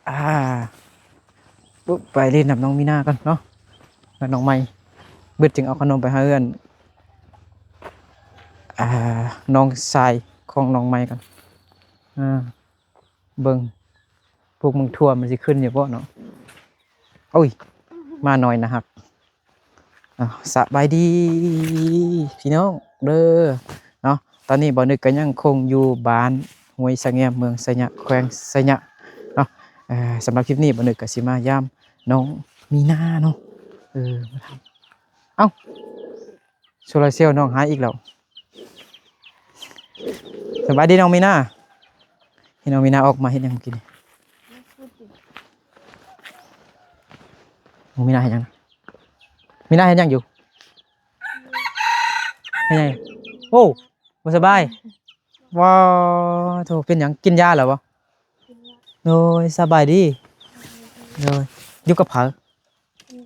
ອ່າ ປຸບ ໄປຫຼິ້ນນຳນ້ອງມີນາກ່ອນເນາະ ກັບນ້ອງໃໝ່. ບຶດຈຶ່ງເອົາຂະໜົມໄປໃຫ້ເຮືອນ ອ່າ ນ້ອງຊາຍຂອງນ້ອງໃໝ່ກ່ອນ. ອ່າ ເບິ່ງ ພວກມັນທົ່ວມັນຊິຂຶ້ນຢູ່ບໍ່ເນາະ. ໂອ້ຍ ໝານ້ອຍໜ້າຮັກ. ອ່າ ສະບາຍດີພີ່ນ້ອງເດີເນາະ. ຕອນນີ້ບ່າວນຶກກໍຍັງຄົງຢູ່ບ້ານຫ້ວຍສະແງມ ເມືອງໄຊຍະ ແຂວງໄຊຍະເນາະ. ເອີ ສຳລັບຄລິບນີ້ບ່າວນຶກກໍຊິມາຢາມນ້ອງມີນາເນາະ. ເອີ ມາຖາມ ເອົ້າ ໂຊລາເຊວນ້ອງຫາຍອີກແລ້ວ. ສະບາຍດີນ້ອງມີນາ. ເຫັນນ້ອງມີນາອອກມາເຮັດຫຍັງເມື່ອກີ້ນີ້? ນ້ອງມີນາເຮັດຫຍັງ? ມີນາເຮັດຫຍັງຢູ່? ເຮັດຫຍັງ? ໂອ້ ບໍ່ສະບາຍ. ວ້າໂທ້ ເປັນຫຍັງ? ກິນຢາແລ້ວບໍ່? ໂດຍ ສະບາຍດີ. ໂດຍ ຢູ່ກັບໃຜ? ຄົນ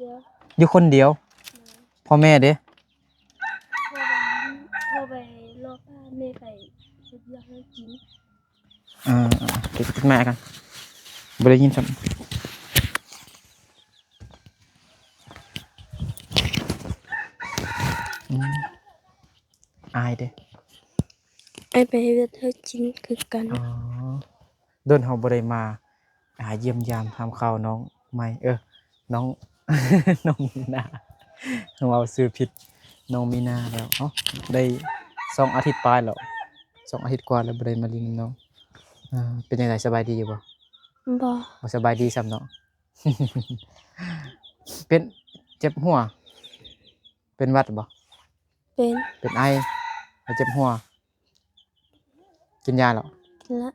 ດຽວ. ຢູ່ຄົນດຽວ. ໂດຍ. ພໍ່ແມ່ເດ? ພໍ່ໄປ ພໍ່ໄປເລາະປ່າ ແມ່ໄປເຮັດວຽກໃຫ້ກິນ. ເອີ ເອີ ປິດ ປິດໄມค์ກ່ອນ ບໍ່ໄດ້ຍິນຊ້ຳ. ອືມ ອ້າຍເດ? ອ້າຍໄປເຮັດວຽກໃຫ້ກິນຄືກັນ. ອໍ ດົນເຮົາບໍ່ໄດ້ມາຫາຢ້ຽມຢາມຖາມຂ່າວນ້ອງໃໝ່ ເອີ ນ້ອງ ນ້ອງມີນາ ເວົ້າຊື່ຜິດ ນ້ອງມີນາແລ້ວ. ເອົ້າ ໄດ້ສອງອາທິດປາຍແລ້ວ ສອງອາທິດກວ່າແລ້ວບໍ່ໄດ້ມາຫຼິ້ນນຳນ້ອງ. ເປັນຈັ່ງໃດ ສະບາຍດີຢູ່ບໍ່? ບໍ່ ບໍ່ສະບາຍດີຊ້ຳເນາະ. ເປັນ ເຈັບຫົວ ເປັນຫວັດບໍ່? ເປັນ ເປັນໄອ ແລ້ວເຈັບຫົວ. ກິນຢາແລ້ວ? ກິນລະ. ອໍ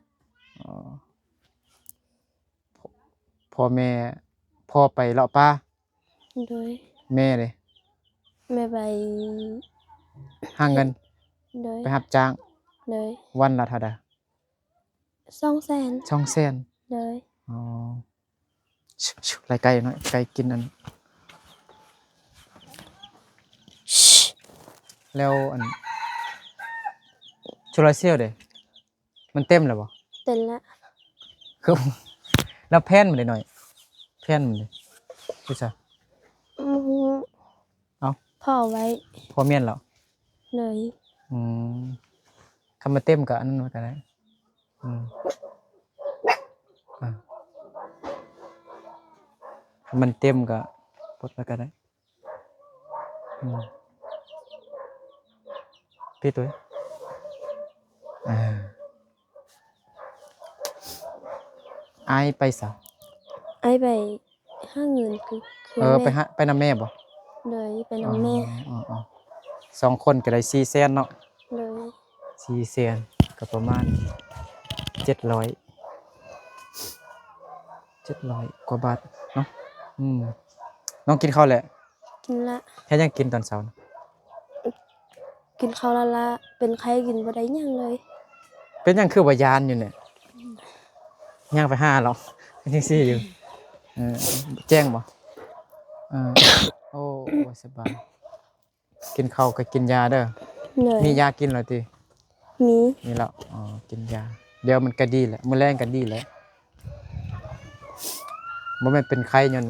ພໍ່ແມ່ ພໍ່ໄປເລາະປ່າ. ໂດຍ. ແມ່ເດ? ແມ່ໄປຫາເງິນ. ໂດຍ. ໄປຮັບຈ້າງ. ໂດຍ. ວັນລະເທົ່າໃດ? ສອງແສນ. ສອງແສນ. ໂດຍ. ອໍ ໄລ່ໄກ່ໜ້ອຍ ໄກ່ກິນອັນ ແລ້ວອັນ ໂຊລາເຊວເດ ມັນເຕັມແລ້ວບໍ່? ເຕັມລະ. ຄື ແລ້ວແຜ່ນມັນເດໜ້ອຍ ແຜ່ນມັນເດ ຢູ່ໃສ? ອື ເອົ້າ ພໍ້ໄວ້ ພໍ້ແມ່ນແລ້ວ. ໂດຍ. ອືມ ຄັນມັນເຕັມກໍອັນນັ້ນໄວ້ກໍໄດ້. ອືມ ອ່າ ມັນເຕັມກໍປົດໄວ້ກໍໄດ້. ອືມ ປິດເລີຍ. ອ່າ ອ້າຍໄປໃສ? ອ້າຍໄປ ຫາເງິນຄື ຄື ເອີ ແມ່ ໄປຫາ ໄປນຳແມ່ບໍ່? ໂດຍ ໄປນຳແມ່. ອໍ ອໍ ສອງຄົນກໍໄດ້ສີ່ແສນເນາະ. ໂດຍ. ສີ່ແສນກໍປະມານເຈັດຮ້ອຍ ເຈັດຮ້ອຍກວ່າບາດເນາະ. ອືມ ນ້ອງກິນເຂົ້າແລ້ວ? ກິນລະ. ເຮັດຫຍັງກິນຕອນເຊົ້າ? ກິນເຂົ້າລະລະ ເປັນໄຂ້ກິນບໍ່ໄດ້ຫຍັງເລີຍ. ເປັນຫຍັງຄືວ່າຢ້ານຢູ່ນີ້? ຍ່າງໄປຫາເລາະ ເປັນຈັ່ງຊີ້ຢູ່. ເອີ ແຈ້ງບໍ່? ເອີ ໂອ້ ສະບາຍ. ກິນເຂົ້າກໍກິນຢາເດີ. ໂດຍ. ມີຢາກິນແລ້ວຕິ? ມີ ມີແລ້ວ. ອໍ ກິນຢາ ດຽວມັນກໍດີແຫຼະ ມື້ແລງກໍດີແຫຼະ. ບໍ່ແມ່ນເປັນໄຂ້ຍ້ອນ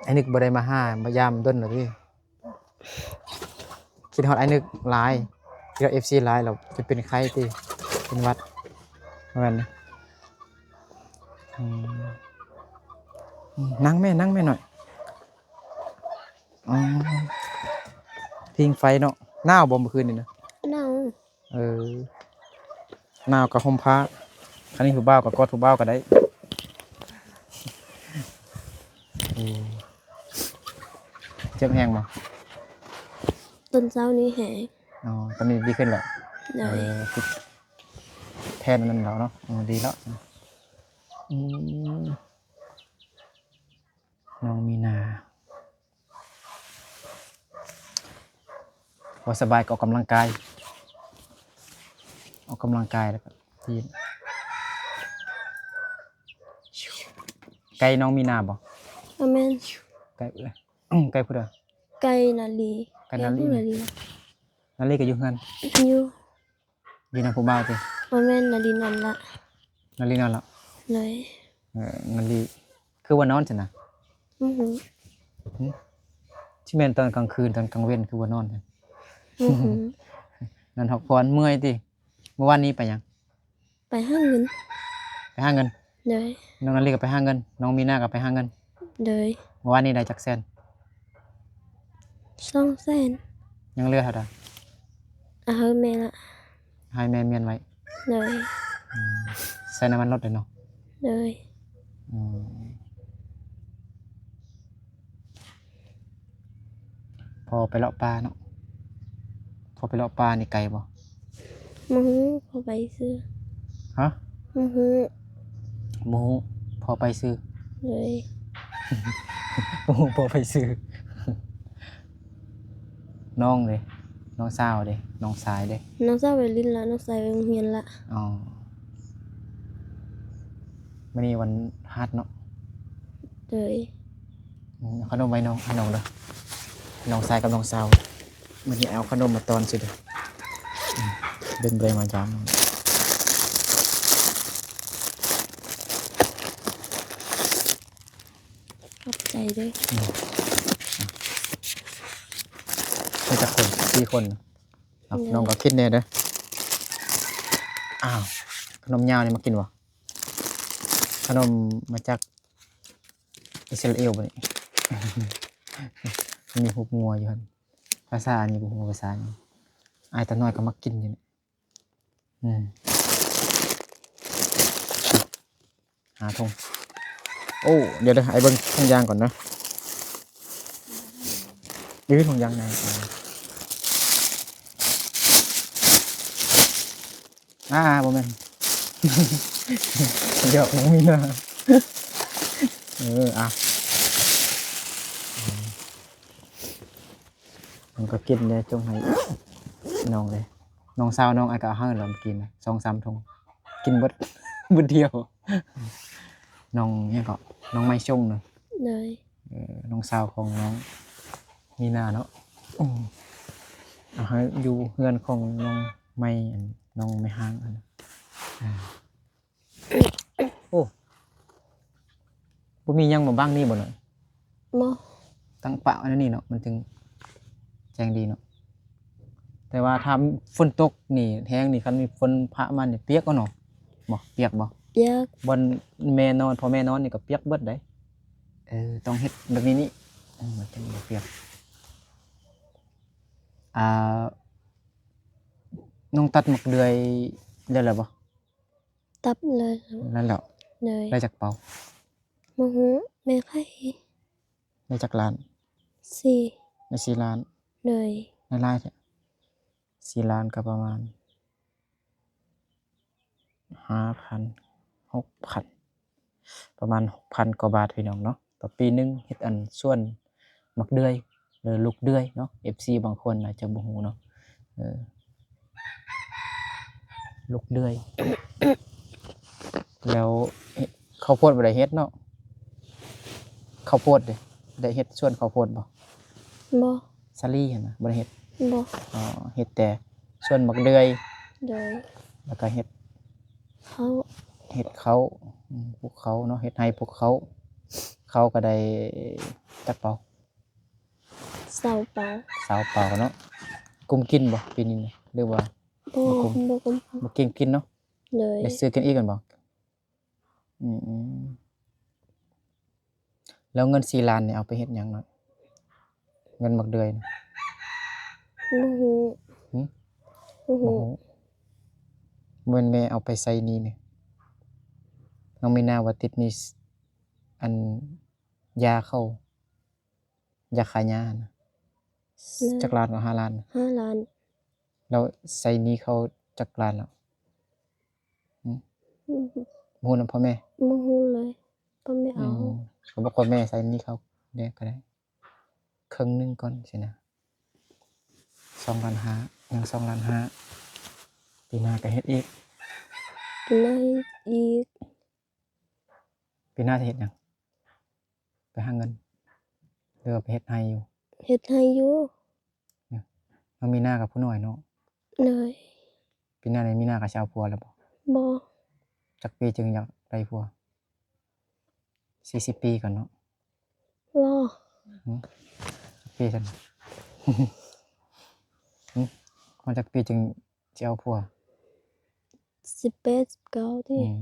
ອ້າຍນຶກບໍ່ໄດ້ມາຫາມາຢາມດົນແລ້ວຕິ? ຄິດຮອດອ້າຍນຶກຫຼາຍ ຄິດຮອດເອັຟຊີຫຼາຍແລ້ວຈະເປັນໄຂ້ຕິ ເປັນຫວັດ ປະມານນີ້. ອືມ ນັ່ງແມ່ ນັ່ງແມ່ໜ້ອຍ. ອໍ ພິງໄຟເນາະ. ໜາວບໍ່ມື້ຄືນນີ້ນະ? ໜາວ. ເອີ ໜາວກໍຫົ່ມຜ້າ ຄັນມີຜູ້ບ່າວກໍກອດຜູ້ບ່າວກໍໄດ້. ເອີ ເຈັບແຮງບໍ່? ຕອນເຊົ້ານີ້ແຮງ. ອໍ ຕອນນີ້ດີຂຶ້ນແລ້ວ. ໂດຍ. ເອີ ແຜ່ນອັນນັ້ນແລ້ວເນາະ. ເອີ ດີແລ້ວ. ອືມ ນ້ອງມີນາ ບໍ່ສະບາຍກໍອອກກຳລັງກາຍ ອອກກຳລັງກາຍແລ້ວກໍຕີນ. ໄກ່ນ້ອງມີນາບໍ່? ບໍ່ແມ່ນ. ໄກ່ ໄກ່ຜູ້ໃດ? ໄກ່ນາລີ. ໄກ່ນາລີ. ນາລີ ນາລີກໍຢູ່ເຮືອນ? ຢູ່. ຢູ່ນຳຜູ້ບ່າວຕິ? ບໍ່ແມ່ນ ນາລີນອນລະ. ນາລີນອນລະ? ໂດຍ. ເອີ ເງິນລີ້ ຄືວ່ານອນຊັ້ນນະ? ອືຫື ຫື? ຊິແມ່ນຕອນກາງຄືນ ຕອນກາງເວັນຄືວ່ານອນຊັ້ນ? ອືຫື ນອນພັກຜ່ອນ ເມື່ອຍຕິ? ມື້ວານນີ້ໄປຫຍັງ? ໄປຫາເງິນ. ໄປຫາເງິນ? ໂດຍ. ນ້ອງນາລີກໍໄປຫາເງິນ ນ້ອງມີນາກໍໄປຫາເງິນ. ໂດຍ. ມື້ວານນີ້ໄດ້ຈັກແສນ? ສອງແສນ. ຍັງເຫຼືອເທົ່າໃດ? ເອົາໃຫ້ແມ່ລະ ໃຫ້ແມ່ມ້ຽນໄວ້. ໂດຍ. ອືມ ໃສ່ນ້ຳມັນລົດເດ້ເນາະ? ໂດຍ. ອືມ ພໍ່ໄປເລາະປ່າເນາະ? ພໍ່ໄປເລາະປ່ານີ້ໄກບໍ່? ບໍ່ຮູ້ ພໍ່ໄປຊື່. ຮະ? ບໍ່ຮູ້. ບໍ່ຮູ້ ພໍ່ໄປຊື່. ໂດຍ. ບໍ່ຮູ້ ພໍ່ໄປຊື່. ນ້ອງເດ? ນ້ອງສາວເດ? ນ້ອງຊາຍເດ? ນ້ອງສາວໄປຫຼິ້ນລະ ນ້ອງຊາຍໄປໂຮງຮຽນລະ. ອໍ ມື້ນີ້ວັນພະຫັດເນາະ? ໂດຍ. ອືມ ເອົາຂະໜົມໄວ້ນ້ອງ ໃຫ້ນ້ອງເດີ ນ້ອງຊາຍກັບນ້ອງສາວ. ມື້ນີ້ເອົາຂະໜົມມາຕ້ອນຊື່ເດີ. ອືມ ເບິ່ງໄດ້ມາຢາມ. ຂອບໃຈເດີ. ອືມ ມາຈັກຄົນ? ສີ່ຄົນ. ເອົາ ໂດຍ. ນ້ອງກໍກິນແດ່ເດີ. ອ້າວ ຂະໜົມຍາວນີ້ມາກິນບໍ່? ຂະໜົມມາຈາກອິດສະຣາເອວບໍ່ນີ້? ມີຮູບງົວຢູ່ຫັ້ນ. ພາສາອັນນີ້ບໍ່ຮູ້ວ່າພາສາຫຍັງ. ອ້າຍຕານ້ອຍກໍມັກກິນຢູ່ນີ້. ອືມ ຫ້າຖົງ. ໂອ້ ດຽວເດີ ອ້າຍເບິ່ງຖົງຢາງກ່ອນເດີ. ນີ້ຖົງຢາງໃນ. ອ່າ ບໍ່ແມ່ນ ຢອກນ້ອງມີນາ. ເອີ ອ່ະ ມັນກໍກິນແດ່ ຈົ່ງໃຫ້ນ້ອງເດ້. ນ້ອງສາວນ້ອງອ້າຍກໍເອົາໃຫ້ລະ ເມື່ອກີ້ນະ ສອງສາມຖົງ ກິນເບິດ ມື້ດຽວ. ນ້ອງຫຍັງເກາະ? ນ້ອງໄມ້ຊົງເນາະ? ໂດຍ. ເອີ ນ້ອງສາວຂອງນ້ອງມີນາເນາະ. ອືມ ເອົາໃຫ້ຢູ່ເຮືອນຂອງນ້ອງໄມ້ ອັນ ນ້ອງໄມ້ຮ້າງຫັ້ນນະ. ອືມ ໂອ້ ບໍ່ມີຫຍັງມາບັງນີ້ບໍ່ນ້ອຍ? ບໍ່. ຕັ້ງປະໄວ້ແນວນີ້ເນາະ ມັນຈຶ່ງແຈ້ງດີເນາະ. ແຕ່ວ່າຖ້າຝົນຕົກນີ້ແຮງນີ້ ຄັນມີຝົນພະມານີ້ປຽກເນາະ. ບໍ່ ປຽກບໍ່? ປຽກ. ບ່ອນແມ່ນອນ ພໍ່ແມ່ນອນນີ້ກໍປຽກເບິດເດ້. ເອີ ຕ້ອງເຮັດແບບນີ້ນີ້ ເອີ ມັນຈຶ່ງບໍ່ປຽກ. ອ່າ ນ້ອງຕັດໝາກເດືອຍແລ້ວ ແລ້ວບໍ່? ຕັດແລ້ວ. ນັ້ນແຫຼະ. ໂດຍ. ໄດ້ຈັກເປົາ? ບໍ່ຮູ້ ແມ່ໄຂ. ໄດ້ຈັກລ້ານ? ສີ່. ໄດ້ສີ່ລ້ານ. ໂດຍ. ໄດ້ຫຼາຍແທ້. ສີ່ລ້ານກໍປະມານຫ້າພັນ ຫົກພັນ ປະມານຫົກພັນກວ່າບາດ ພີ່ນ້ອງເນາະ. ຕໍ່ປີໜຶ່ງເຮັດອັນສວນໝາກເດືອຍ ຫຼືລູກເດືອຍເນາະ ເອັຟຊີບາງຄົນອາດຈະບໍ່ຮູ້ເນາະ. ເອີ ລູກເດືອຍ. ແລ້ວເຮັດເຂົ້າໂພດບໍ່ໄດ້ເຮັດເນາະ? ເຂົ້າໂພດເດ ໄດ້ເຮັດສວນເຂົ້າໂພດບໍ່? ບໍ່. ສາລີຫັ້ນນະ ບໍ່ໄດ້ເຮັດ? ບໍ່. ອໍ ເຮັດແຕ່ສວນໝາກເດືອຍ. ໂດຍ. ແລ້ວກໍເຮັດເຂົ້າ ເຮັດເຂົ້າ ອືມ ປູກເຂົ້າເນາະ ເຮັດໄຮ່ປູກເຂົ້າ. ເຂົ້າກໍໄດ້ຈັກເປົາ? ຊາວເປົາ. ຊາວເປົາເນາະ. ກຸ້ມກິນບໍ່ປີນີ້ນະ ຫຼືວ່າ? ບໍ່ ບໍ່ກຸ້ມ ບໍ່ກຸ້ມ ບໍ່ກິນ ກິນເນາະ. ໂດຍ. ໄດ້ຊື້ກິນອີກແມ່ນບໍ່? ອືມ ແລ້ວເງິນສີ່ລ້ານນີ້ເອົາໄປເຮັດຫຍັງເນາະ? ເງິນໝາກເດືອຍນະ? ບໍ່ຮູ້. ຫື? ບໍ່ຮູ້. ບໍ່ຮູ້. ບໍ່ແມ່ນແມ່ເອົາໄປໃຊ້ໜີ້ນີ້? ນ້ອງມີນາວ່າຕິດໜີ້ ອັນ ຢາເຂົາ ຢາຂາຍາຫັ້ນນະ. ແລ້ວ ຈັກລ້ານເກາະ? ຫ້າລ້ານ. ຫ້າລ້ານ. ແລ້ວໃຊ້ໜີ້ເຂົາຈັກລ້ານແລ້ວ? ຫື? ອືມ ບໍ່ຮູ້ນຳພໍ່ແມ່? ບໍ່ຮູ້ເລີຍ ພໍ່ແມ່ເອົາ. ອືມ ກໍບອກພໍ່ແມ່ໃຊ້ໜີ້ເຂົາແດ່ກໍໄດ້ ເຄິ່ງໜຶ່ງກ່ອນຊີ້ນະ. ສອງລ້ານຫ້າ ຍັງສອງລ້ານຫ້າ. ປີໜ້າກໍເຮັດອີກ. ປີໜ້າເຮັດອີກ. ປີໜ້າຈະເຮັດຫຍັງ? ໄປຫາເງິນ ຫຼືວ່າໄປເຮັດໄຮ່ຢູ່? ເຮັດໄຮ່ຢູ່. ນ້ອງມີນາກໍຜູ້ນ້ອຍເນາະ. ໂດຍ. ປີໜ້ານີ້ມີນາກໍຊິເອົາຜົວແລ້ວບໍ່? ບໍ່. ຈັກປີຈຶ່ງຢາກໄດ້ຜົວ? ສີ່ສິບປີກ່ອນເນາະ. ບໍ່ ຫຶ? ຈັກປີຊັ້ນ? ຫຶ? ຮອດຈັກປີຈຶ່ງຊິເອົາຜົວ? ສິບແປດ ສິບເກົ້າຕິ. ອືມ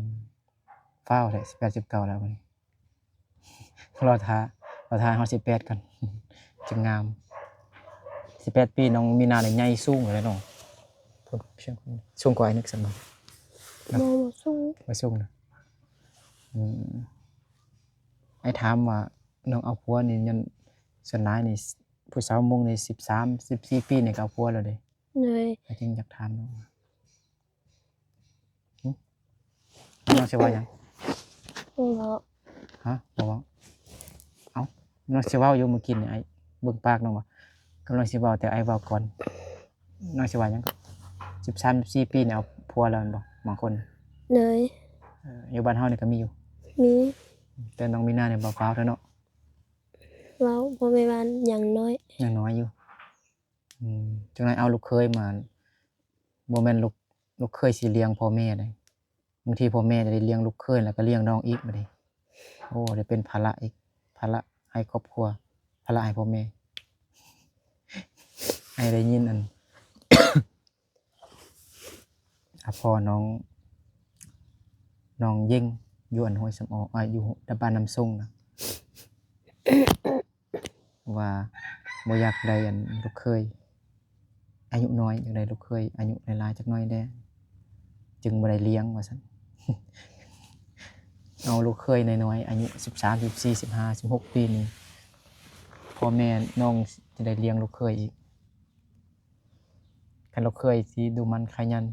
ຟ້າວແທ້ ສິບແປດ ສິບເກົ້າແລ້ວບັດນີ້. ລໍຖ້າ ລໍຖ້າຮອດສິບແປດກ່ອນ ຈຶ່ງງາມ. ສິບແປດປີ ນ້ອງມີນານີ້ໃຫຍ່ສູງແລ້ວເນາະ. ສູງກວ່າອ້າຍນຶກຊັ້ນບໍ່? ບໍ່ ບໍ່ສູງ ບໍ່ສູງນະ. ອືມ ອ້າຍຖາມວ່ານ້ອງເອົາຜົວນີ້ ຍ້ອນສ່ວນຫຼາຍນີ້ ຜູ້ສາວມົ້ງນີ້ ສິບສາມ ສິບສີ່ປີນີ້ກໍເອົາຜົວແລ້ວເດ້. ໂດຍ ອ້າຍຈຶ່ງຢາກຖາມນ້ອງ. ຫຶ? ນ້ອງຊິເວົ້າຫຍັງ? ບໍ່ເວົ້າ. ຫະ? ບໍ່ເວົ້າ. ເອົ້າ ນ້ອງຊິເວົ້າຢູ່ ມື້ກີ້ນີ້ອ້າຍເບິ່ງປາກນ້ອງວ່າ ກຳລັງຊິເວົ້າ ແຕ່ອ້າຍເວົ້າກ່ອນ. ນ້ອງຊິວ່າຫຍັງ? ສິບສາມ ສິບສີ່ປີນີ້ເອົາຜົວແລ້ວແມ່ນບໍ່? ບາງຄົນ. ໂດຍ ເອີ ຢູ່ບ້ານເຮົານີ້ກໍມີຢູ່. ມີ. ແຕ່ນ້ອງມີນານີ້ບໍ່ຟ້າວເທື່ອເນາະ. ເວົ້າ ບໍ່ແມ່ນວ່າຍັງນ້ອຍ ຍັງນ້ອຍຢູ່. ອືມ ຈັ່ງໃດເອົາລູກເຂີຍມາ ບໍ່ແມ່ນລູກ ລູກເຂີຍຊິລ້ຽງພໍ່ແມ່ເດ້. ບາງທີພໍ່ແມ່ຈະໄດ້ລ້ຽງລູກເຂີຍ ແລ້ວກໍລ້ຽງນ້ອງອີກບັດນີ້. ໂອ້ ໄດ້ເປັນພາລະອີກ ພາລະໃຫ້ຄອບຄົວ ພາລະໃຫ້ພໍ່ແມ່. ອ້າຍໄດ້ຍິນອັນ ອາ ພໍ່ນ້ອງ ນ້ອງເຢັງ ຢູ່ອັນຫ້ວຍສຳອອງ ອາ ຢູ່ບ້ານນ້ຳຊົງນະ ວ່າບໍ່ຢາກໄດ້ອັນລູກເຂີຍອາຍຸນ້ອຍ ຢາກໄດ້ລູກເຂີຍອາຍຸຫຼາຍໆຈັກໜ້ອຍແດ່ ຈຶ່ງບໍ່ໄດ້ລ້ຽງວ່າຊັ້ນ. ເອົາລູກເຂີຍນ້ອຍໆ ອາຍຸສິບສາມ ສິບສີ່ ສິບຫ້າ ສິບຫົກປີນີ້ ພໍ່ແມ່ນ້ອງຈະໄດ້ລ້ຽງລູກເຂີຍອີກ. ຄັນລູກເຂີຍຊິດຸໝັ່ນຂະຫຍັນ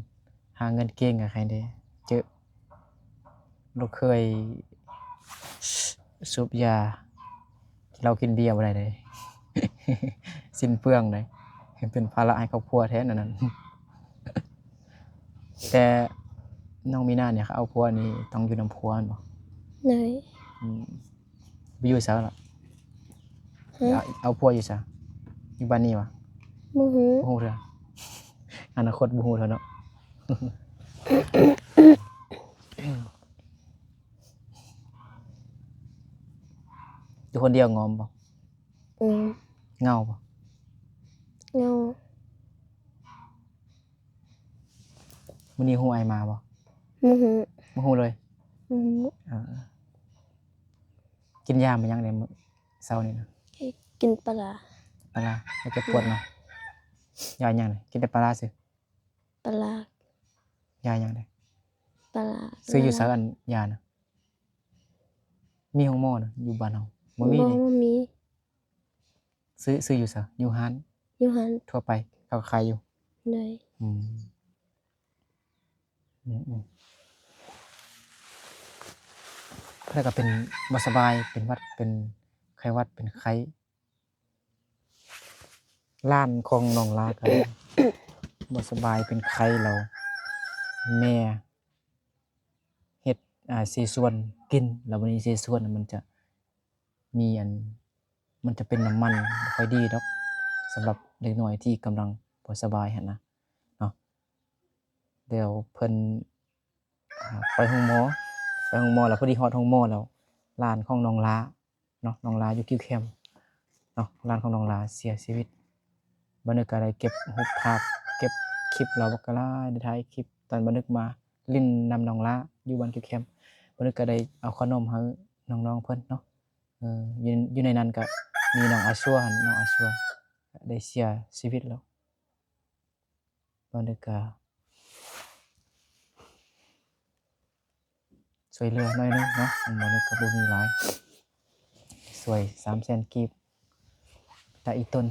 ຫາເງິນເກັ່ງກໍໃຄແດ່. ເຈີລູກເຂີຍສູບຢາ ກິນເຫຼົ້າກິນເບຍບໍ່ໄດ້ເດ້ ສິ້ນເປືອງເດ້ ເປັນພາລະໃຫ້ຄອບຄົວແທ້ແນວນັ້ນ. ແຕ່ນ້ອງມີນານີ້ ເອົາຜົວນີ້ຕ້ອງຢູ່ນຳຜົວແມ່ນບໍ່? ໂດຍ. ອືມ ໄປຢູ່ໃສລະ? ຮະ? ເອົາ ເອົາຜົວຢູ່ໃສ? ຢູ່ບ້ານນີ້ຫວາ? ບໍ່ຮູ້. ບໍ່ຮູ້ເທື່ອ ອະນາຄົດບໍ່ຮູ້ເທື່ອເນາະ. ຢູ່ຄົນດຽວງອມບໍ່? ອືມ ເຫງົາບໍ່? ເຫງົາ. ມື້ນີ້ຮູ້ອ້າຍມາບໍ່? ບໍ່ຮູ້. ບໍ່ຮູ້ເລີຍ? ບໍ່ຮູ້. ເອີ ກິນຢາມາຫຍັງແດ່ມື້ເຊົ້ານີ້ນະ? ກິນປາລາ. ປາລາ ຢາແກ້ປວດເນາະ. ຢາຫຍັງ? ກິນແຕ່ປາລາຊື່. ປາລາ. ຢາຫຍັງແດ່? ປາລາ. ຊື້ຢູ່ໃສອັນຢານະ? ມີໂຮງໝໍນະ ຢູ່ບ້ານເຮົາ? ບໍ່ມີ. ບໍ່ມີ. ຊື້ ຊື້ຢູ່ໃສ? ຢູ່ຮ້ານ? ຢູ່ຮ້ານທົ່ວໄປ ເຂົາຂາຍຢູ່. ໂດຍ. ອືມ ອືມໆ ເພິ່ນກໍເປັນບໍ່ສະບາຍ ເປັນຫວັດ ເປັນໄຂ້ຫວັດ ເປັນໄຂ້. ຫຼານຂອງນ້ອງຫຼ້າກໍບໍ່ສະບາຍ ເປັນໄຂ້ ແລ້ວແມ່ເຮັດ ອ່າ ເສສວນກິນ ແລ້ວບັດນີ້ເສສວນມັນຈະມີອັນ ມັນຈະເປັນນ້ຳມັນ ບໍ່ຄ່ອຍດີດອກ ສຳລັບເດັກນ້ອຍທີ່ກຳລັງບໍ່ສະບາຍຫັ້ນນະເນາະ. ແລ້ວເພິ່ນ ອ່າ ໄປໂຮງໝໍ ໄປໂຮງໝໍແລ້ວ ພໍດີຮອດໂຮງໝໍແລ້ວ ຫຼານຂອງນ້ອງຫຼ້າເນາະ ນ້ອງຫຼ້າຢູ່ຄິວແຄມເນາະ ຫຼານຂອງນ້ອງຫຼ້າເສຍຊີວິດ. ບ່າວນຶກກໍໄດ້ເກັບຮູບພາບ ເກັບຄລິບລາວບັກກະຫຼາຍ ໄດ້ຖ່າຍຄລິບຕອນບ່າວນຶກມາຫຼິ້ນນຳນ້ອງຫຼ້າຢູ່ບ້ານຄິວແຄມ. ບ່າວນຶກກໍໄດ້ເອົາຂະໜົມໃຫ້ນ້ອງໆເພິ່ນເນາະ. ເອີ ຢູ່ ຢູ່ໃນນັ້ນກໍມີນ້ອງອາຊົວຫັ້ນ ນ້ອງອາຊົວໄດ້ເສຍຊີວິດແລ້ວ. ບ່າວນຶກກະຊ່ວຍເຫຼືອໜ້ອຍໜຶ່ງເນາະ ບ່າວນຶກກະບໍ່ມີຫຼາຍ ຊ່ວຍສາມແສນກີບ ແຕ່ອີ່ຕົນ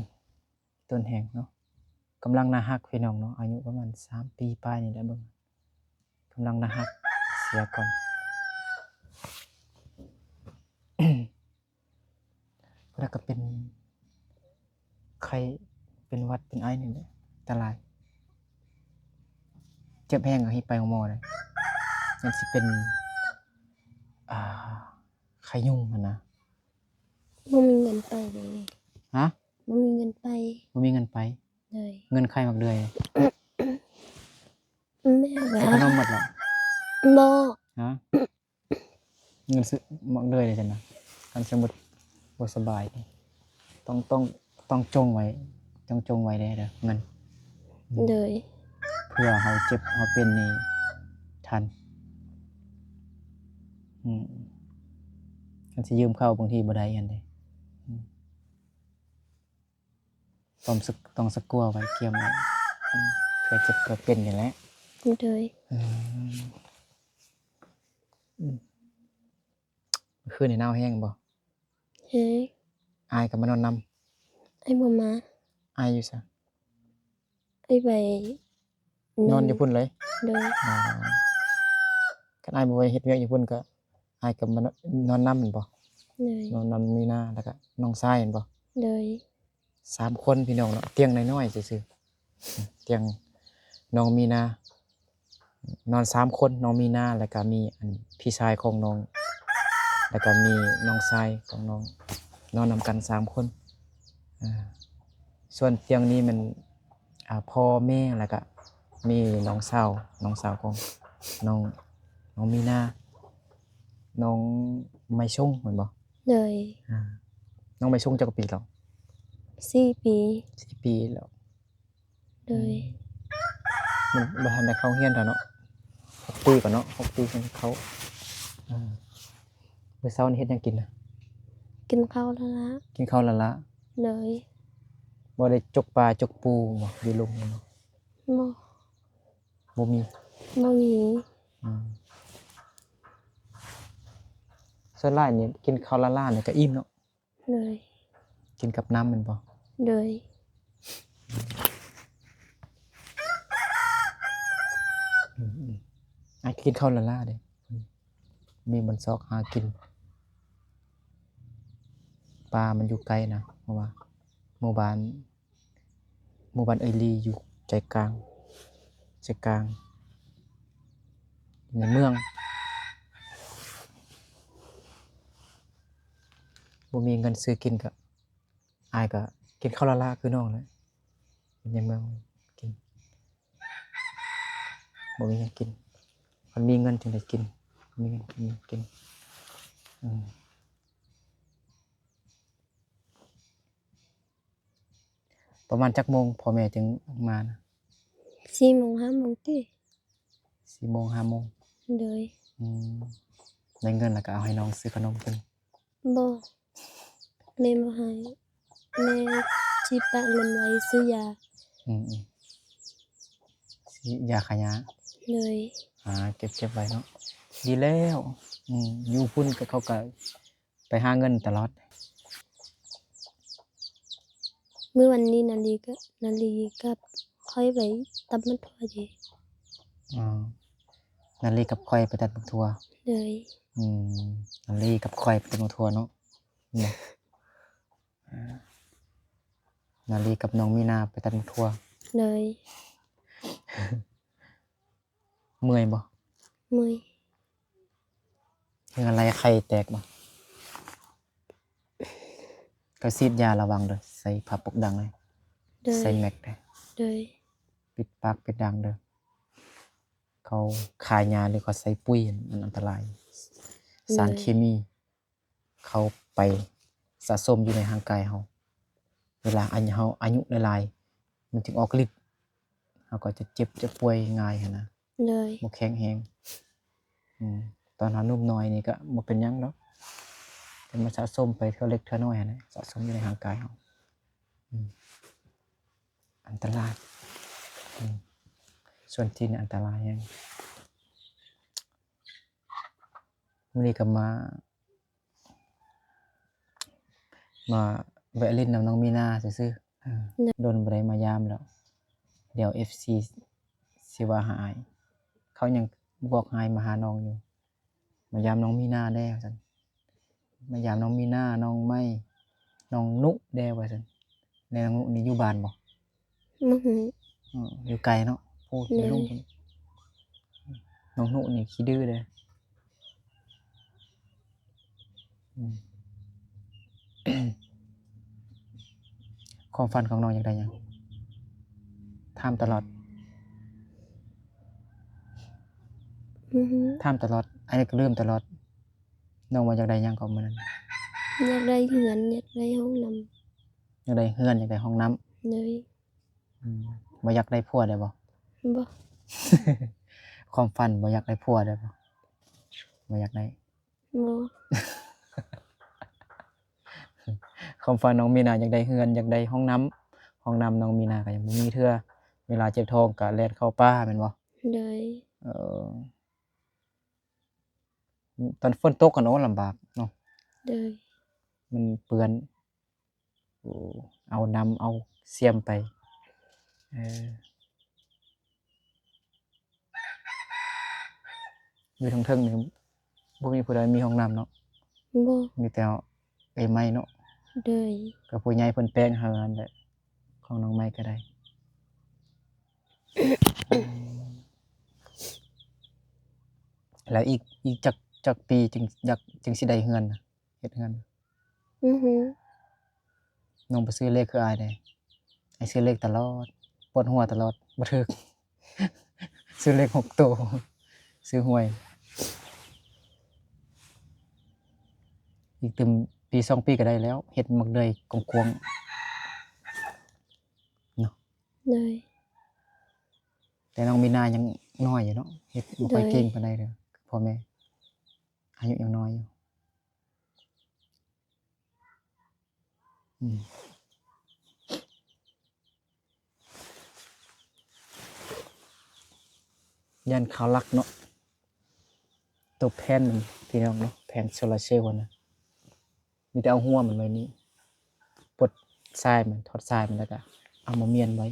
ອີ່ຕົນແຮງເນາະ. ກຳລັງໜ້າຮັກພີ່ນ້ອງເນາະ ອາຍຸປະມານສາມປີປາຍນີ້ແຫຼະ ເບິ່ງ ກຳລັງໜ້າຮັກ ເສຍກ່ອນ. ແລ້ວກໍເປັນໄຂ້ ເປັນຫວັດ ເປັນໄອນີ້ແຫຼະ ອັນຕະລາຍ. ເຈັບແຮງກໍຮີບໄປໂຮງໝໍເດ້ ຢ້ານຊິເປັນ ອ່າ ໄຂ້ຍຸງຫັ້ນນະ. ບໍ່ມີເງິນໄປເດ້. ຮະ? ບໍ່ມີເງິນໄປ. ບໍ່ມີເງິນໄປ? ໂດຍ. ເງິນໄຂ້ໝາກເດືອຍ ແມ່ ຊື້ຂະໜົມໝົດແລ້ວ? ບໍ່. ຮະ? ເງິນຊື້ໝາກເດືອຍເດ້ຊັ້ນນະ. ຄັນສົມມຸດບໍ່ສະບາຍນີ້ ຕ້ອງ ຕ້ອງ ຕ້ອງຈົ່ງໄວ້ ຕ້ອງຈົ່ງໄວ້ແດ່ເດີເງິນ. ໂດຍ. ເພື່ອເຮົາເຈັບເຮົາເປັນນີ້ທັນ. ອືມ ຄັນຊິຢືມເຂົາບາງທີບໍ່ໄດ້ຫັ້ນເດ້. ອືມ ຕ້ອງສະ ຕ້ອງສະກົວໄວ້ ກຽມໄວ້. ອືມ ເພື່ອເຈັບເພື່ອເປັນນີ້ແຫຼະ. ໂດຍ. ອືມ ອືມ ມື້ຄືນນີ້ໜາວແຮງບໍ່? ແຮງ. ອ້າຍກໍມານອນນຳ? ອ້າຍບໍ່ມາ. ອ້າຍຢູ່ໃສ? ອ້າຍໄປ ນອນຢູ່ພຸ້ນເລີຍ? ໂດຍ. ອໍ ຄັນອ້າຍບໍ່ໄປເຮັດວຽກຢູ່ພຸ້ນກໍ ອ້າຍກໍມານອນນຳແມ່ນບໍ່? ໂດຍ. ນອນນຳມີນາ ແລ້ວກໍນ້ອງຊາຍແມ່ນບໍ່? ໂດຍ. ສາມຄົນພີ່ນ້ອງເນາະ ຕຽງນ້ອຍໆຊື່ໆ ຕຽງນ້ອງມີນາ ນອນສາມຄົນ ນ້ອງມີນາ ແລ້ວກະມີອັນພີ່ຊາຍຂອງນ້ອງ ແລ້ວກະມີນ້ອງຊາຍຂອງນ້ອງ ນອນນຳກັນສາມຄົນ. ອາ ສ່ວນຕຽງນີ້ແມ່ນ ອາ ພໍ່ແມ່ ແລ້ວກະມີນ້ອງສາວ ນ້ອງສາວຂອງນ້ອງ ນ້ອງມີນາ ນ້ອງໄມຊົງແມ່ນບໍ່? ໂດຍ. ອາ ນ້ອງໄມຊົງຈັກປີແລ້ວ? ສີ່ປີ. ສີ່ປີແລ້ວ. ໂດຍ. ອືມ ມັນບໍ່ທັນໄດ້ເຂົ້າຮຽນເທື່ອເນາະ ຫົກປີກ່ອນເນາະ ຫົກປີຈັ່ງເຂົ້າ. ອາ ມື້ເຊົ້ານີ້ເຮັດຫຍັງກິນນະ? ກິນເຂົ້າລ້າໆ. ກິນເຂົ້າລ້າໆ. ໂດຍ. ບໍ່ໄດ້ຈົກປາຈົກປູບໍ່ ຢູ່ລຸ່ມນີ້ບໍ່? ບໍ່. ບໍ່ມີ? ບໍ່ມີ. ອືມ ສ່ວນຫຼາຍນີ້ກິນເຂົ້າລ້າໆນີ້ກໍອີ່ມເນາະ. ໂດຍ. ກິນກັບນ້ຳແມ່ນບໍ່? ໂດຍ. ອືມໆ ອ້າຍກິນເຂົ້າລ້າໆເດ້ ມີບ່ອນຊອກຫາກິນ. ປ່າມັນຢູ່ໄກນະ ເພາະວ່າໝູ່ບ້ານ ໝູ່ບ້ານເອີຍລີຢູ່ໃຈກາງ ໃຈກາງໃນເມືອງ. ບໍ່ມີເງິນຊື້ກິນກະ ອ້າຍກະກິນເຂົ້າລ້າໆຄືນ້ອງແຫຼະ ຢູ່ໃນເມືອງກິນ ບໍ່ມີຫຍັງກິນ. ຄັນມີເງິນຈຶ່ງໄດ້ກິນ ມີເງິນຈຶ່ງກິນ. ອືມ ປະມານຈັກໂມງພໍ່ແມ່ຈຶ່ງມານະ? ສີ່ໂມງ ຫ້າໂມງຕິ. ສີ່ໂມງ ຫ້າໂມງ. ໂດຍ. ອືມ ໄດ້ເງິນແລ້ວກໍເອົາໃຫ້ນ້ອງຊື້ຂະໜົມກິນ. ບໍ່ ແມ່ບໍ່ໃຫ້ ແມ່ຊິປະເງິນໄວ້ຊື້ຢາ. ອືມໆ ຊື້ຢາຂາຍາ. ໂດຍ. ອາ ເກັບ ເກັບໄວ້ເນາະ ດີແລ້ວ. ອືມ ຢູ່ພຸ້ນກໍເຂົາກໍ ໄປຫາເງິນຕະຫຼອດ. ມື້ວັນນີ້ນາລີກັບ ນາລີກັບຂ້ອຍໄປຕັດໝາກຖົ່ວເດ. ອໍ ນາລີກັບຂ້ອຍໄປຕັດໝາກຖົ່ວ. ໂດຍ. ອືມ ນາລີກັບຂ້ອຍໄປຕັດໝາກຖົ່ວເນາະ. ນາລີກັບນ້ອງມີນາໄປຕັດໝາກຖົ່ວ. ໂດຍ. ເມື່ອຍບໍ່? ເມື່ອຍ. ເຫື່ອໄຫຼໄຂ່ແຕກບໍ່? ກໍສີດຢາລະວັງເດີ ໃສ່ຜ້າປົກດັງເລີຍ. ໂດຍ. ໃສ່ແມັດເດີ. ໂດຍ. ປິດປາກປິດດັງເດີ ເຂົາຂາຍຢາ ຫຼື ເຂົາໃສ່ປຸ໋ຍ ມັນອັນຕະລາຍ. ໂດຍ. ສານເຄມີ ເຂົ້າໄປສະສົມຢູ່ໃນຮ່າງກາຍເຮົາ ເວລາອາຍຸເຮົາອາຍຸຫຼາຍໆ ມັນຈຶ່ງອອກລິດ ເຮົາກໍຈະເຈັບຈະປ່ວຍງ່າຍຫັ້ນນະ. ໂດຍ. ບໍ່ແຂງແຮງ. ອືມ ຕອນເຮົາໜຸ່ມນ້ອຍນີ້ກໍບໍ່ເປັນຫຍັງດອກ ແຕ່ມັນສະສົມໄປເທື່ອເລັກເທື່ອນ້ອຍຫັ້ນແຫຼະ ສະສົມຢູ່ໃນຮ່າງກາຍເຮົາ. ອືມ ອັນຕະລາຍ. ອືມ ສ່ວນຕີນອັນຕະລາຍແຮງ. ມື້ນີ້ກໍມາ ມາແວະຫຼິ້ນນຳນ້ອງມີນາຊື່ໆ. ເອີ ໂດນບໍ່ໄດ້ມາຢາມແລ້ວ ດຽວເອັຟຊີຊິວ່າຮ້າຍ. ເຂົາຍັງບອກຮ້າຍມາຫານ້ອງຢູ່ ມາຢາມນ້ອງມີນາແດ່ວ່າຊັ້ນ ມາຢາມນ້ອງມີນາ ນ້ອງໄມ້ ນ້ອງນຸແດ່ວ່າຊັ້ນ. ແລ້ວນ້ອງນຸນີ້ຢູ່ບ້ານບໍ່? ບໍ່ຮູ້. ເອີ ຢູ່ໄກເນາະ. ໂອ້ ໂດຍ ຢູ່ລຸ່ມພຸ້ນ. ນ້ອງນຸນີ້ຂີ້ດື້ເດ້. ອືມ ຄວາມຝັນຂອງນ້ອງຢາກໄດ້ຫຍັງ? ຖາມຕະຫຼອດ. ອືຮຶ. ຖາມຕະຫຼອດ ອັນນີ້ກໍລືມຕະຫຼອດ. ນ້ອງວ່າຢາກໄດ້ຫຍັງເກາະມື້ນັ້ນ? ຢາກໄດ້ເຮືອນ ຢາກໄດ້ຫ້ອງນ້ຳ. ຢາກໄດ້ເຮືອນ ຢາກໄດ້ຫ້ອງນ້ຳ. ໂດຍ. ອືມ ບໍ່ຢາກໄດ້ຜົວໄດ້ບໍ່? ບໍ່. ຄວາມຝັນບໍ່ຢາກໄດ້ຜົວໄດ້ບໍ່? ບໍ່ຢາກໄດ້. ບໍ່. ຄວາມຝັນນ້ອງມີນາຢາກໄດ້ເຮືອນ ຢາກໄດ້ຫ້ອງນ້ຳ. ຫ້ອງນ້ຳນ້ອງມີນາກໍຍັງບໍ່ມີເທື່ອ. ເວລາເຈັບທ້ອງກໍແລ່ນເຂົ້າປ່າແມ່ນບໍ່? ໂດຍ. ເອີ ຕອນຝົນຕົກກໍ ໂອ້ ລຳບາກເນາະ. ໂດຍ. ມັນເປື້ອນ. ໂອ້ ເອົານ້ຳເອົາຊຽມໄປ. ເອີ ຢູ່ເທິງໆນີ້ບໍ່ມີຜູ້ໃດມີຫ້ອງນ້ຳເນາະ? ບໍ່. ມີແຕ່ເອື້ອຍໄມ້ເນາະ? ໂດຍ. ກໍຜູ້ໃຫຍ່ເພິ່ນແປງໃຫ້ຫັ້ນແຫຼະ ຂອງນ້ອງໄມ້ກໍໄດ້. ແລ້ວອີກ ອີກຈັກ ຈັກປີຈຶ່ງ ຢາກ ຈຶ່ງຊິໄດ້ເຮືອນນະ? ເຮັດເຮືອນ. ອືຮຶ. ນ້ອງບໍ່ຊື້ເລກຄືອ້າຍເດ້. ອ້າຍຊື້ເລກຕະຫຼອດ ປວດຫົວຕະຫຼອດ ບໍ່ຖືກ. ຊື້ເລກຫົກໂຕ ຊື້ຫວຍ. ອີກຕື່ມປີສອງປີກໍໄດ້ແລ້ວ ເຮັດໝາກເດືອຍກວ້າງໆເນາະ. ໂດຍ. ແຕ່ນ້ອງມີນາຍັງນ້ອຍຢູ່ເນາະ ເຮັດບໍ່ຄ່ອຍເກັ່ງປານໃດເດີ ໂດຍ ພໍ່ແມ່ ອາຍຸຍັງນ້ອຍຢູ່. ອືມ ຢ້ານເຂົາລັກເນາະ ຕົວແຜ່ນມັນ ພີ່ນ້ອງເນາະ ແຜ່ນໂຊລາເຊວຫັ້ນນະ. ມີແຕ່ເອົາຫົວມັນໄວ້ນີ້ ປົດສາຍມັນ ຖອດສາຍມັນ ແລ້ວກະເອົາມາມ້ຽນໄວ້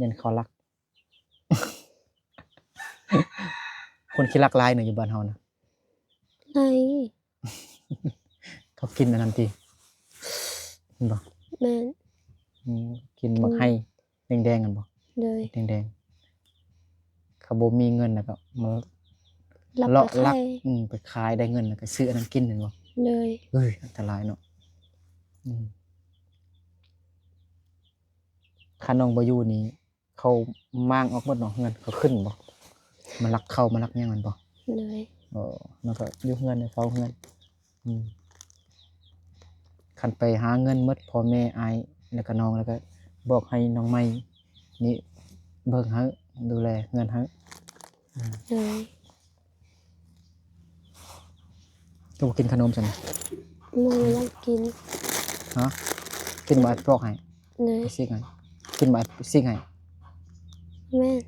ຢ້ານເຂົາລັກ. ຄົນຂີ້ລັກຫຼາຍເນາະຢູ່ບ້ານເຮົານະ. ຫຼາຍ. ເຂົາກິນອັນນັ້ນຕິ ແມ່ນບໍ່? ແມ່ນ. ອືມ ກິນໝາກໄຮແດງໆຫັ້ນບໍ່? ໂດຍ. ແດງໆ ເຂົາບໍ່ມີເງິນແລ້ວກໍມາລັກ ເລາະລັກ ໄປຂາຍ ອືມ ໄປຂາຍໄດ້ເງິນແລ້ວກໍຊື້ອັນນັ້ນກິນແມ່ນບໍ່? ໂດຍ. ເອີຍ ອັນຕະລາຍເນາະ. ອືມ ຄັນນ້ອງບໍ່ຢູ່ນີ້ ເຂົາມ້າງອອກໝົດເນາະ ເຮືອນເຂົາຂຶ້ນບໍ່? ມາລັກເຂົ້າມາລັກຫຍັງແມ່ນບໍ່? ໂດຍ. ເອີ ນ້ອງກໍຢູ່ເຮືອນ ເຝົ້າເຮືອນ. ອືມ ຄັນໄປຫາເງິນໝົດ ພໍ່ແມ່ ອ້າຍ ແລ້ວກໍນ້ອງ ແລ້ວກໍບອກໃຫ້ນ້ອງໃໝ່ນີ້ເບິ່ງໃຫ້ ດູແລເຮືອນໃຫ້. ອືມ ໂດຍ. ຄືບໍ່ກິນຂະໜົມຊັ້ນ? ບໍ່ຢາກກິນ. ຮະ? ກິນບໍ່ ອ້າຍປອກໃຫ້? ໂດຍ. ຊິກໃຫ້. ກິນບໍ່ ອ້າຍຊິກໃຫ້? ແມ່ນ.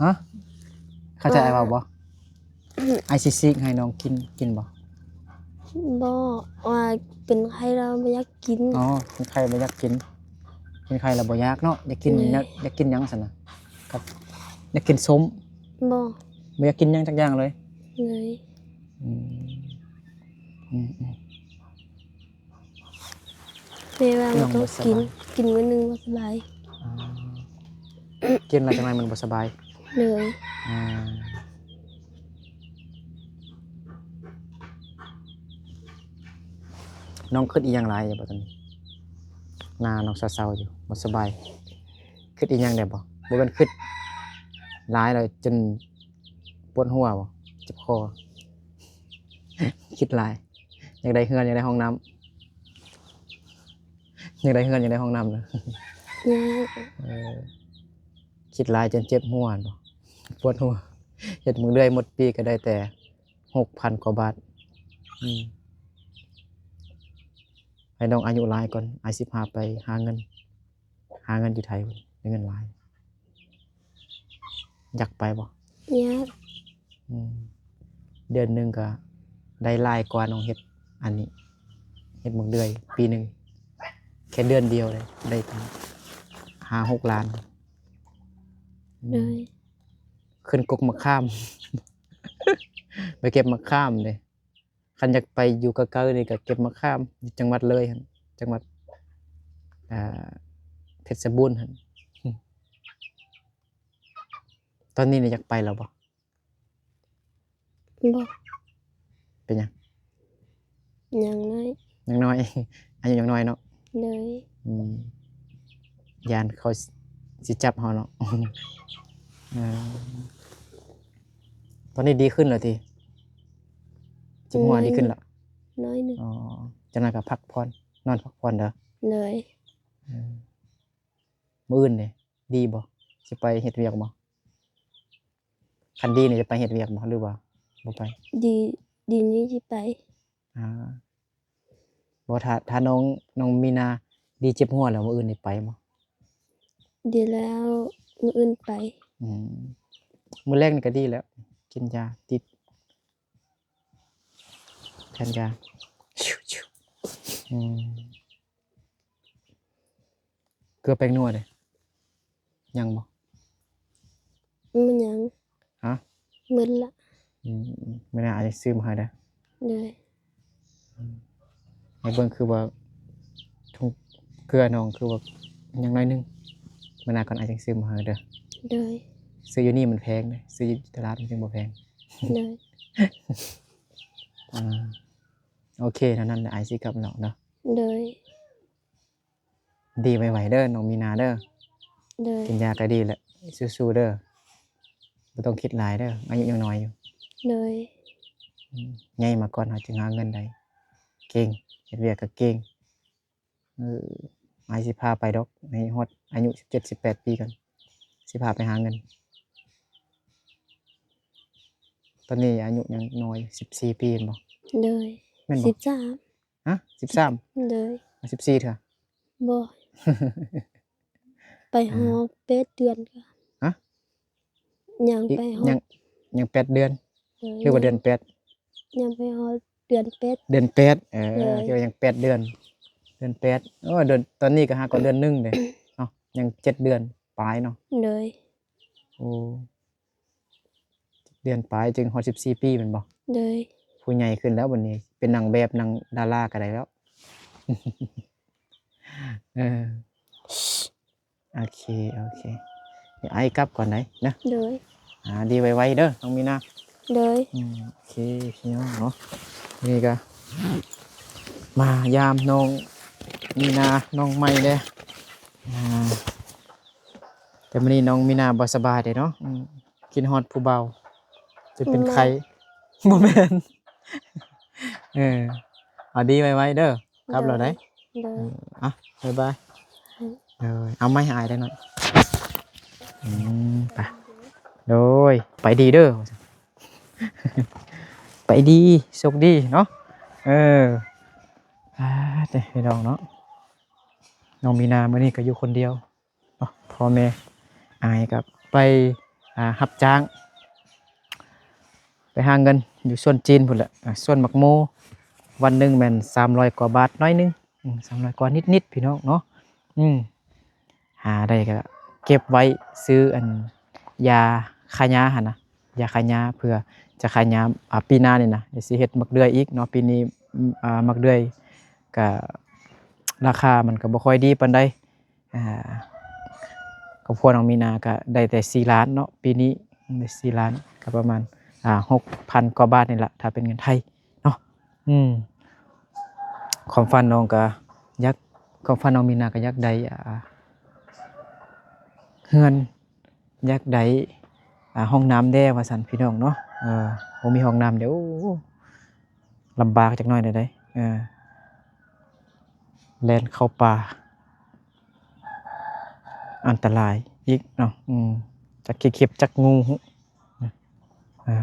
ຮະ? ເຂົ້າໃຈອ້າຍເວົ້າບໍ່? ອ້າຍຊິຊິກໃຫ້ນ້ອງກິນ ກິນບໍ່? ບໍ່ ວ່າເປັນໄຂ້ແລ້ວບໍ່ຢາກກິນ. ອໍ ເປັນໄຂ້ບໍ່ຢາກກິນ. ເປັນໄຂ້ແລ້ວບໍ່ຢາກເນາະ. ຢາກກິນ ໂດຍ ແນວ ຢາກກິນຫຍັງຊັ້ນນະ? ກັບ ຢາກກິນສົ້ມ? ບໍ່. ບໍ່ຢາກກິນຫຍັງຈັກຢ່າງເລີຍ? ໂດຍ. ອືມ ອືມໆ ແມ່ວ່າບໍ່ຕ້ອງກິນ ກິນມື້ໜຶ່ງບໍ່ສະບາຍ. ອໍ ກິນແລ້ວຈັ່ງໃດມັນບໍ່ສະບາຍ? ໂດຍ. ອືມ ນ້ອງຄິດອີ່ຫຍັງຫຼາຍຢູ່ບໍ່ຕອນນີ້? ໜ້ານ້ອງເສົ້າໆຢູ່ ບໍ່ສະບາຍ. ຄິດອີ່ຫຍັງແດ່ບໍ່? ບໍ່ແມ່ນຄິດຫຼາຍແລ້ວຈົນປວດຫົວບໍ່? ເຈັບຄໍ? ຄິດຫຼາຍ. ຢາກໄດ້ເຮືອນ ຢາກໄດ້ຫ້ອງນ້ຳ. ຢາກໄດ້ເຮືອນ ຢາກໄດ້ຫ້ອງນ້ຳນະ. ເອີ ຄິດຫຼາຍຈົນເຈັບຫົວບໍ່? ປວດຫົວ. ເຮັດມື້ເລື້ອຍໝົດປີກໍໄດ້ແຕ່ຫົກພັນກວ່າບາດ. ອືມ ໃຫ້ນ້ອງອາຍຸຫຼາຍກ່ອນ ອ້າຍຊິພາໄປຫາເງິນ. ຫາເງິນຢູ່ໄທໄດ້ເງິນຫຼາຍ. ຢາກໄປບໍ່? ຢາກ. ອືມ ເດືອນໜຶ່ງກໍໄດ້ຫຼາຍກວ່ານ້ອງເຮັດອັນນີ້ ເຮັດໝາກເດືອຍປີໜຶ່ງ ແຄ່ເດືອນດຽວເດ້ ໄດ້ຕັ້ງຫ້າຫົກລ້ານ. ອືມ ໂດຍ. ຂຶ້ນກົກໝາກຂາມ ໄປເກັບໝາກຂາມເດ້. ຄັນຢາກໄປຢູ່ໃກ້ໆນີ້ກໍເກັບໝາກຂາມ ຢູ່ຈັງຫວັດເລີຍຫັ້ນ ຈັງຫວັດ ອ່າ ເພັດຊະບູນຫັ້ນ. ຕອນນີ້ນີ້ຢາກໄປແລ້ວບໍ່? ບໍ່. ເປັນຫຍັງ? ຍັງນ້ອຍ. ຍັງນ້ອຍ ອາຍຸຍັງນ້ອຍເນາະ. ໂດຍ. ອືມ ຢ້ານເຂົາຊິຈັບເຮົາເນາະ. ເອີ ຕອນນີ້ດີຂຶ້ນແລ້ວຕິ? ເຈັບຫົວດີຂຶ້ນແລ້ວ? ໜ້ອຍໜຶ່ງ. ອໍ ຈັກໜ່ອຍກໍພັກຜ່ອນ ນອນພັກຜ່ອນເດີ. ໂດຍ. ອືມ ມື້ອື່ນເດ ດີບໍ່? ຊິໄປເຮັດວຽກບໍ່? ຄັນດີນີ້ຈະໄປເຮັດວຽກບໍ່ ຫຼືວ່າບໍ່ໄປ? ດີ ດີນີ້ຊິໄປ. ອ່າ ບໍ່ ຖ້າ ຖ້ານ້ອງ ນ້ອງມີນາດີເຈັບຫົວແລ້ວ ມື້ອື່ນນີ້ໄປບໍ່? ດີແລ້ວ ມື້ອື່ນໄປ. ອືມ ມື້ແລງນີ້ກໍດີແລ້ວ ກິນຢາ ຕິດ ທານຢາ. ອືມ ເກືອແປ້ງນົວເດ ຍັງບໍ່? ບໍ່ຍັງ. ຮະ? ໝົດລະ. ອືມ ມື້ໜ້າອ້າຍຊື້ມາໃຫ້ເດີ. ໂດຍ. ອືມ ໃຫ້ເບິ່ງຄືວ່າ ເກືອນ້ອງຄືວ່າຍັງໜ້ອຍໜຶ່ງ ມື້ໜ້າກ່ອນອ້າຍຈຶ່ງຊື້ມາໃຫ້ເດີ. ໂດຍ. ຊື້ຢູ່ນີ້ມັນແພງເດ້ ຊື້ຢູ່ຕະຫຼາດມັນຈຶ່ງບໍ່ແພງ. ໂດຍ. ອ່າ ໂອເຄ ເທົ່ານັ້ນແຫຼະ ອ້າຍຊິກັບແລ້ວເນາະ. ໂດຍ. ດີໄວໆເດີ ນ້ອງມີນາເດີ. ໂດຍ. ກິນຢາກໍດີແຫຼະ ສູ້ໆເດີ ບໍ່ຕ້ອງຄິດຫຼາຍເດີ ອາຍຸຍັງນ້ອຍຢູ່. ໂດຍ. ອືມ ໃຫຍ່ມາກ່ອນເຮົາຈຶ່ງຫາເງິນໄດ້ ເກັ່ງ ເຮັດວຽກກໍເກັ່ງ. ເອີ ອ້າຍຊິພາໄປດອກ ໃຫ້ຮອດອາຍຸສິບເຈັດ ສິບແປດປີກ່ອນ ຊິພາໄປຫາເງິນ. ຕອນນີ້ອາຍຸຍັງນ້ອຍ ສິບສີ່ປີແມ່ນບໍ່? ໂດຍ. ແມ່ນບໍ່? ສິບສາມ. ຮະ? ສິບສາມ? ໂດຍ. ສິບສີ່ເທື່ອ? ບໍ່ ໄປຮອດແປດເດືອນກໍ. ຮະ? ຍັງໄປຮອດ ຍັງ ຍັງແປດເດືອນ. ໂດຍ. ຫຼືວ່າເດືອນແປດ? ຍັງໄປຮອດເດືອນແປດ. ເດືອນແປດ ເອີ ໂດຍ. ຄິດວ່າຍັງແປດເດືອນ ເດືອນແປດ. ໂອ້ ເດືອນ ຕອນນີ້ກໍຫາກໍເດືອນໜຶ່ງເດ້ເນາະ ຍັງເຈັດເດືອນປາຍເນາະ. ໂດຍ. ໂອ້ ເດືອນປາຍຈຶ່ງຮອດສິບສີ່ປີແມ່ນບໍ່? ໂດຍ. ຜູ້ໃຫຍ່ຂຶ້ນແລ້ວບັດນີ້ ເປັນນາງແບບ ນາງດາราກໍໄດ້ແລ້ວ. ເອີ ໂອເຄ ໂອເຄ ດຽວອ້າຍກັບກ່ອນໄດ໋ນະ. ໂດຍ. ອ່າ ດີໄວໆເດີນ້ອງມີນາ. ໂດຍ. ອືມ ໂອເຄ ພີ່ນ້ອງເນາະ ນີ້ກໍມາຢາມນ້ອງມີນາ ນ້ອງໃໝ່ແດ່. ອ່າ ແຕ່ມື້ນີ້ນ້ອງມີນາບໍ່ສະບາຍເດ້ເນາະ. ອືມ ຄິດຮອດຜູ້ບ່າວ ຈົນເປັນໄຂ້. ບໍ່ແມ່ນ ບໍ່ແມ່ນ. ເອີ ເອົາດີໄວໆເດີ ກັບແລ້ວໄດ໋. ໂດຍ. ເອີ ອ່ະ ບາຍບາຍ. ໂດຍ. ເອົາໄມ້ໃຫ້ອ້າຍໄດ້ໜ້ອຍ. ອືມ ໄປ ໂດຍ ໄປດີເດີ ໄປດີ ໂຊກດີເນາະ. ເອີ ອ່າ ເດ້ ພີ່ນ້ອງເນາະ ນ້ອງມີນາມື້ນີ້ກໍຢູ່ຄົນດຽວ ເນາະ ພໍ່ແມ່ ອ້າຍກໍໄປ ອ່າ ຮັບຈ້າງ ໄປຫາເງິນຢູ່ສວນຈີນພຸ້ນແຫຼະ ອ່າ ສວນໝາກໂມ ວັນໜຶ່ງແມ່ນສາມຮ້ອຍກວ່າບາດໜ້ອຍໜຶ່ງ ອືມ ສາມຮ້ອຍກວ່ານິດໆ ພີ່ນ້ອງເນາະ. ອືມ ຫາໄດ້ກໍເກັບໄວ້ຊື້ອັນຢາຂ້າຫຍ້າຫັ້ນນະ ຢາຂ້າຫຍ້າ ເພື່ອຈະຂ້າຫຍ້າ ອ່າ ປີໜ້ານີ້ນະ ດຽວຊິເຮັດໝາກເດືອຍອີກເນາະ. ປີນີ້ ອືມ ອ່າ ໝາກເດືອຍກໍລາຄາມັນກໍບໍ່ຄ່ອຍດີປານໃດ. ອ່າ ຄອບຄົວນ້ອງມີນາກໍໄດ້ແຕ່ສີ່ລ້ານເນາະ ປີນີ້ໄດ້ສີ່ລ້ານ ກໍປະມານ ອ່າ ຫົກພັນກວ່າບາດນີ້ລະ ຖ້າເປັນເງິນໄທເນາະ. ອືມ ຄວາມຝັນນ້ອງກໍຢາກ ຄວາມຝັນນ້ອງມີນາກໍຢາກໄດ້ ອ່າ ເຮືອນ ຢາກໄດ້ ອ່າ ຫ້ອງນ້ຳແດ່ວ່າຊັ້ນ ພີ່ນ້ອງເນາະ. ເອີ ບໍ່ມີຫ້ອງນ້ຳເດ້ ໂອ້ ລຳບາກຈັກໜ້ອຍແດ່ໃດ໋. ເອີ ແລ່ນເຂົ້າປ່າ ອັນຕະລາຍອີກເນາະ. ອືມ ຈັກຂີ້ເຂັບຈັກງູ. ເອີ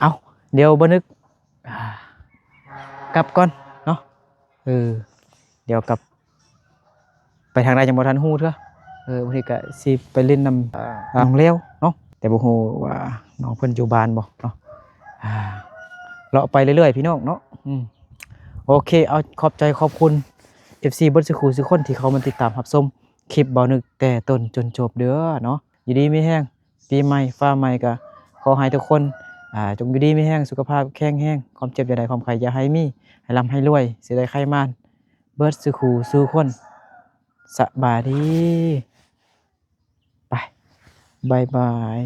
ເອົາ ດຽວບໍ່ນຶກ ອ່າ ກັບກ່ອນເນາະ. ເອີ ດຽວກັບ ໄປທາງໃດຍັງບໍ່ທັນຮູ້ເທື່ອ. ເອີ ບາງທີກໍຊິໄປຫຼິ້ນນຳ ອ່າ ນ້ອງແລ້ວເນາະ ແຕ່ບໍ່ຮູ້ວ່ານ້ອງເພິ່ນຢູ່ບ້ານບໍ່ເນາະ. ອ່າ ເລາະໄປເລື້ອຍໆ ພີ່ນ້ອງເນາະ. ອືມ ໂອເຄ ເອົາ ຂອບໃຈຂອບຄຸນ ເອັຟຊີ ເບິດສູ່ຄູ່ສູ່ຄົນທີ່ເຂົ້າມາຕິດຕາມຮັບຊົມຄລິບບ່າວນຶກແຕ່ຕົ້ນຈົນຈົບເດີເນາະ. ຢູ່ດີມີແຮງ ປີໃໝ່ຟ້າໃໝ່ ກໍຂໍໃຫ້ທຸກຄົນ ອ່າ ຈົ່ງຢູ່ດີມີແຮງ ສຸຂະພາບແຂງແຮງ ຄວາມເຈັບຢ່າໄດ້ ຄວາມໄຂ້ຢ່າໃຫ້ມີ ໃຫ້ລ່ຳໃຫ້ລວຍ ເສຍໄດ້ໄຂ້ມານ ເບິດສູ່ຄູ່ສູ່ຄົນ. ສະບາຍດີ ໄປ ບາຍບາຍ.